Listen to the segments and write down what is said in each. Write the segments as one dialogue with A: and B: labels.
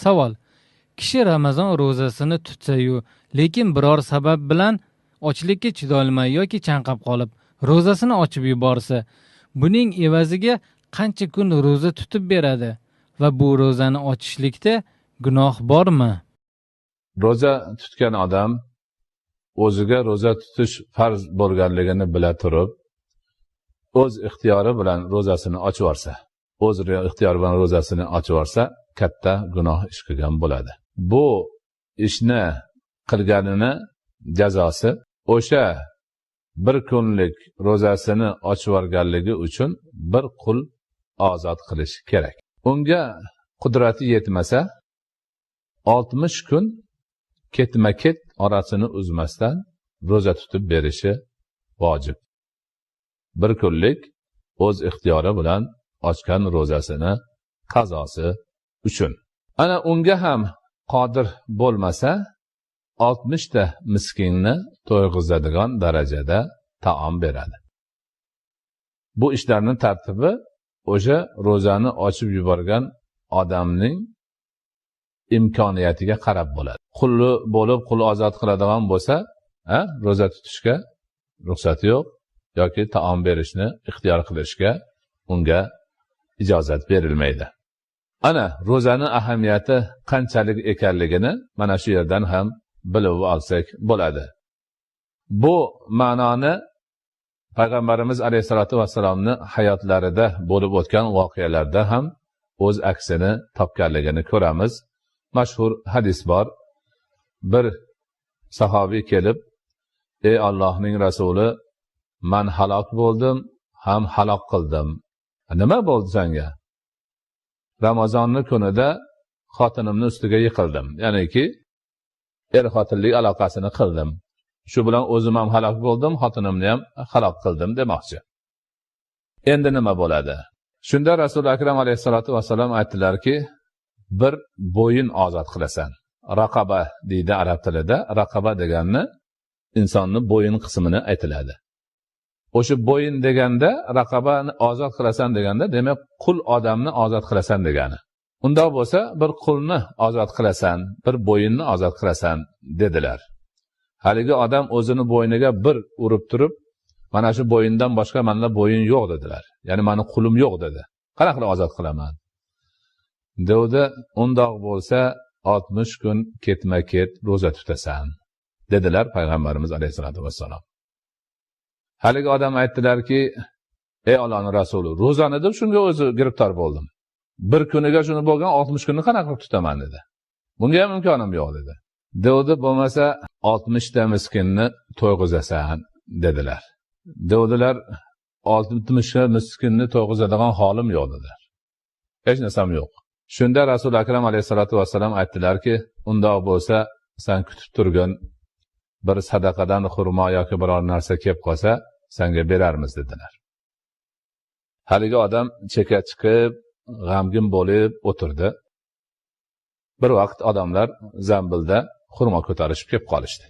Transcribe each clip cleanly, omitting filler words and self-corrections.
A: Savol: kishi Ramazon ro'zasini tutsa-yu, lekin biror sabab bilan ochlikka chidolmay yoki chanqab qolib, ro'zasini ochib yuborsa, buning evaziga qancha kun ro'za tutib beradi va bu ro'zani ochishlikda gunoh bormi?
B: Ro'za tutgan odam o'ziga ro'za tutish farz bo'lganligini bila turib, o'z ixtiyori bilan ro'zasini ochib yuborsa, o'z ixtiyori bilan ro'zasini ochib yuborsa, katta gunoh ish qilgan bo'ladi. Bu ishni qilganini jazosi o'sha bir kunlik ro'zasini ochib yuborganligi uchun bir qul ozod qilish kerak. Unga qudrati yetmasa, 60 kun ketma-ket orasini uzmasdan ro'za tutib berishi vojib. Bir kunlik o'z ixtiyori bilan ochgan ro'zasini qazosi uchun. Ana unga ham qodir bo'lmasa, 60 ta miskinni to'yg'izadigan darajada taom beradi. Bu ishlarning tartibi o'sha ro'zani ochib yuborgan odamning imkoniyatiga qarab bo'ladi. Qulli bo'lib qul ozod qiladigan bo'lsa, ro'za tutishga ruxsati yo'q yoki taom berishni ixtiyor qilishga unga ijozat berilmaydi. Ana ro'zaning ahamiyati qanchalik ekanligini mana shu yerdan ham bilib olsak bo'ladi. Bu ma'noni Payg'ambarimiz alayhisolatu vassalomning hayotlarida bo'lib o'tgan voqealarda ham o'z aksini topganligini ko'ramiz. Mashhur hadis bor. Bir sahobiy kelib, "Ey Allohning rasuli, men halok bo'ldim, ham halok qildim." Nima bo'ldi senga? Ramazonning kunida xotinimning ustiga yiqildim. Ya'niki er-xotinlik aloqasini qildim. Shu bilan o'zim ham halok bo'ldim, xotinimni ham halok qildim demoqchi. Endi nima bo'ladi? Shunda Rasuli Akram alayhisolatu vassalam aytdilarki, bir bo'yin ozod qilasan. Raqaba deydi arab tilida. Raqaba deganni insonning bo'yin qismini aytiladi. O'sha bo'yin deganda, raqabani ozod qilasan deganda, demak qul odamni ozod qilasan degani. Undoq bo'lsa, bir qulni ozod qilasan, bir bo'yinni ozod qilasan dedilar. Haligi odam o'zini bo'yniga bir urib turib, mana shu bo'yindan boshqa menda bo'yin yo'q dedilar. Ya'ni meni qulim yo'q dedi. Qanaqa qilib ozod qilaman? Devdi, undoq bo'lsa 60 kun ketma-ket ro'za tutasan dedilar Payg'ambarimiz alayhisolatu vassalom. Haligi odam aytdilarki, ey Allohning rasuli, ro'zani deb shunga o'zi giribtor bo'ldim. Bir kuniga shuni bo'lgan 60 kunni qanaqa qilib tutaman dedi. Bunga ham imkonim yo'q dedi. Devdi, bo'lmasa 60 ta miskinni to'yg'izasan dedilar. Devdilar, 60 ta miskinni to'yg'izadigan holim yo'q dedilar. Hech narsam yo'q. Shunda Rasuli Akram alayhisolatu vassalam aytdilarki, undoq bo'lsa sen kutib turgin, bir sadaqadan xurmo yoki biror narsa kelib qolsa, senga berarmiz dedilar. Haligi odam cheka chiqib, g'amgin bo'lib o'tirdi. Bir vaqt odamlar zambilda xurmo ko'tarishib kelib qolishdi.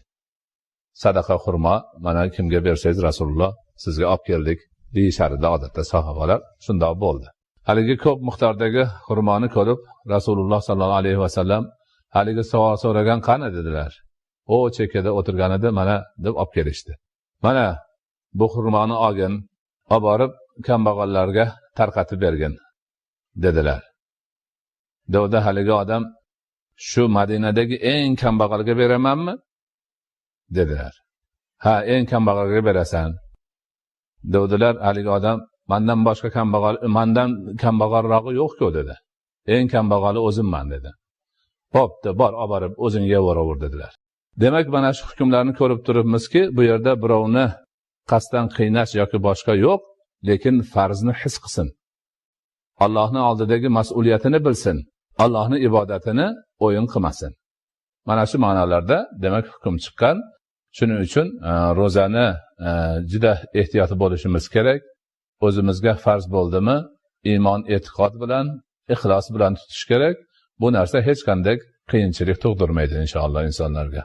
B: Sadaqa xurmo, mana kimga bersangiz Rasululloh sizga olib keldik deyishardi odatda sahobalar. Shundoq bo'ldi. Haligi ko'p miqdordagi xurmoni ko'rib Rasululloh sallallohu alayhi vasallam haligi savol so'ragan qani dedilar. O chekada o'tirgan edi, mana deb olib kelishdi. Mana bu xurmoni olgin, olib borib kambag'allarga tarqatib bergin dedilar. Devdi haligi odam, shu Madinadagi eng kambag'alga beramanmi? Dedilar. Ha, eng kambag'alga berasan. Devdilar haligi odam, mendan boshqa kambag'al, mendan kambag'alrog'i yo'q-ku dedi. Eng kambag'ali o'zimman dedi. Bo'pti, bor, olib borib o'zing yeyveraver dedilar. Demak, mana shu hukmlarni ko'rib turibmizki, bu yerda birovni qasddan qiynash yoki boshqa yo'q, lekin farzni his qilsin. Allohning oldidagi mas'uliyatini bilsin. Allohning ibodatini o'yin qilmasin. Mana shu ma'nolarda demak hukm chiqqan. Shuning uchun ro'zani juda ehtiyotli bo'lishimiz kerak. O'zimizga farz bo'ldimi, iymon, e'tiqod bilan, ixlos bilan tutish kerak. Bu narsa hech qanday qiyinchilik tug'dirmaydi inshaalloh insonlarga.